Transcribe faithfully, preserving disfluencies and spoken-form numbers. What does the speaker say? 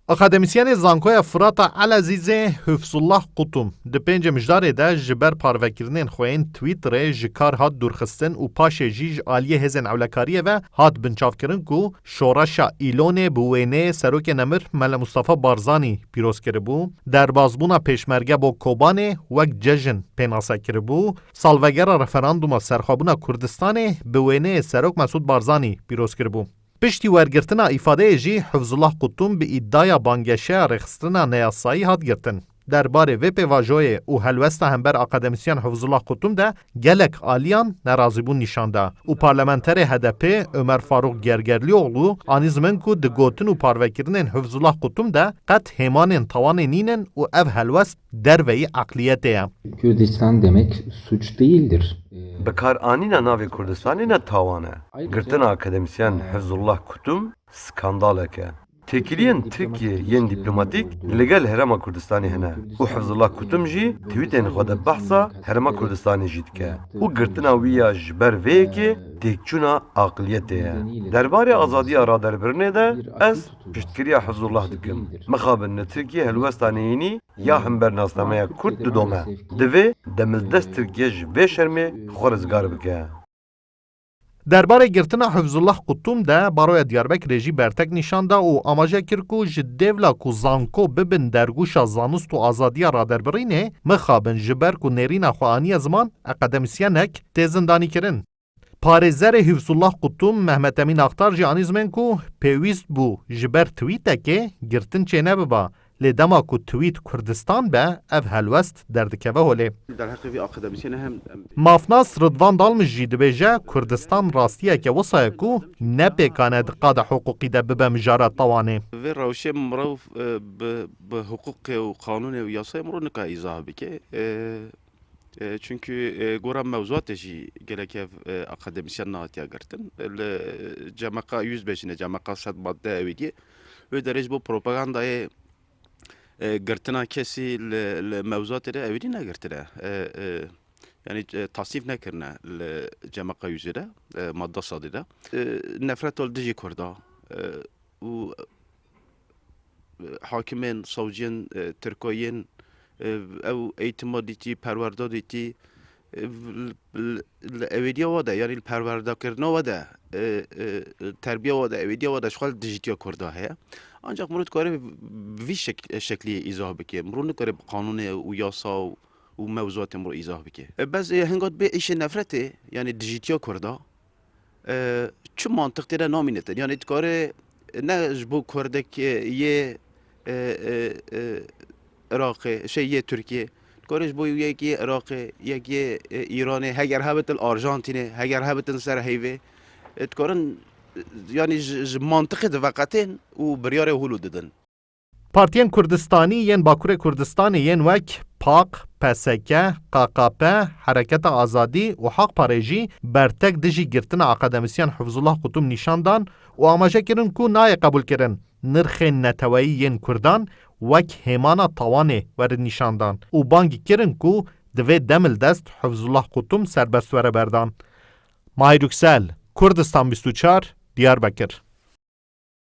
Akademîsyenê Zankoya Firata Elezîzê Hifzullah Qutum di pêncê Mijdarê de ji ber parvekirinên xwe yên Twitterê ji kar hat dûrxistin û paşê jî ji aliyê hêzên ewlekariyê ve hat binçavkirin ku şoreşa Îlonê bi wêneyê Serokê Nemir Mele Mustafa Barzanî pîroz kiribû, derbazbûna Pêşmerge bo Kobanê wek cejn pênase kiribû, salvegera referanduma serxwebûna Kurdistanê bi wêneyê Serok Mesûd Barzanî pîroz kiribû. Piştî wergirtina îfadeyê jî Hifzullah Qutum bi îdaya bangeşeya rêxistina neyasayî hat girtin. Derbarê vê pêvajoyê û helwesta hember akademîsyen Hifzullah Qutum de gelek aliyan nerazîbûn nîşan da û parlamenterê H D P Ömer Faruk Gergerlioğlu anî ziman ku di gotin û parvekirinên Hifzullah Qutum de qet hêmanên tawanê nînin û ev helwest derveyî eqliyetê ye. Kürdistan demek suç değildir. Bikaranîna navê Kurdistanê ne tawan e. Girtina akademîsyen Hifzullah Kutum skandalek e. Têkiliyên Tirkiye yên dîplomatîk li gel Herêma Kurdistanê hene û Hifzullah Kutum jî twîtên xwe de behsa Herêma Kurdistanê jî dike û girtina wî ya ji ber vê yekê têkçûna aqiliyetê ye. Derbarê azadiya raderbirinê de ez piştgiriya Hifzullah dikim. Mixabin li Tirkiye helwesta neyînî ya hember nasnameya Kurd didome. Divê demildest Tirkiye ji vê şermê xwe rizgar bike. Derbarê girtina Hifzullah Qutum de Baroya Diyarbekirê jî bertek nîşan da û amaje kir ku ji dêvla ku zanko bibin dergûşa zanist û azadiya raderbirînê, mixabin ji ber ku nêrîna xwe aniye ziman, akademîsyenek tê zindanîkirin. Parêzerê Hifzullah Qutum Mehmet Emîn Axtar jî anî ziman ku pêwîst bû ji ber twîtekê girtin çênebiba, lê dema ku twît Kurdistan be, ev helwest derdikeve holê. Derheqê vî akademîsyenê hem em Mafnas Ridvan Dalmij jî dibêje, Kurdistan rastiyeke wisa ye ku ne pêkan e di qada hiqûqî de bibe mijara tawanê. Vê rewşê mirov, e, bi, bi hiqûqê û qanûnê û yasayê mirov nikare îzah bike. E, e, çünkü, e, gora mewzuatê jî gelek ev, e, akademîsyen nehatiye girtin. Li cemeqa yüz bêjine, cemeqa sed madde ewêdiyê. Wê derê ji bo propagandayê, e, girtina kesî li, li mewzuatê de ewêdî negirtine. E, e, yanî, e, tasnîf nekirine li cemeqa yüzê de, e, madda sedê de. E, nefreta li dijî Kurda, e, û, e, hakimên, savciyên, e, Tirkayên, e, ew eğitima dîtî, perwerda dîtî, e, li, li, li ewêdiya we de, yanî li perwerdakirina we de, e, e, terbiya we de, ewêdiya we de ji xwe li dijîtiya Kurda heye. Ancak mirov dikare bi vî şek-, şekliyê îzah bike. Mirov nikare bi qanûnê û yasa û, û mewzuatê mirov îzah bike. E, bes, e, hinga dibê îşê nefretê, yanî dijîtiya Kurda, e, çi mantiq tê de namînetin? Yanî dikare ne ji bo Kurdek, e, yê, e, e, e, Iraqê, şey, yê Tirkiyê, dikare ji bo yekê yê Iraqê, yekê yê, e, Îranê, heger hebitin Arjantînê, heger hebitin ser heyvê, e, dikarin, e, yanî ji, ji mantiqê diveqetin û biryarê hûlû didin. Partiyên Kurdistanî yên Bakurê Kurdistanê yên wek PAK, P S K, K K P, Hereketa Azadî û Haqparê jî bertek dijî girtina akademîsyen Hifzullah Qutum nîşan dan û amaje kirin ku nayê qebûlkirin nirxên neteweyî yên Kurdan wek hêmana tawanê werin nîşan dan û bang kirin ku divê demildest Hifzullah Qutum serbest were berdan. Mahir Yüksel, Kurdistan bîst û çar, Diyarbekir.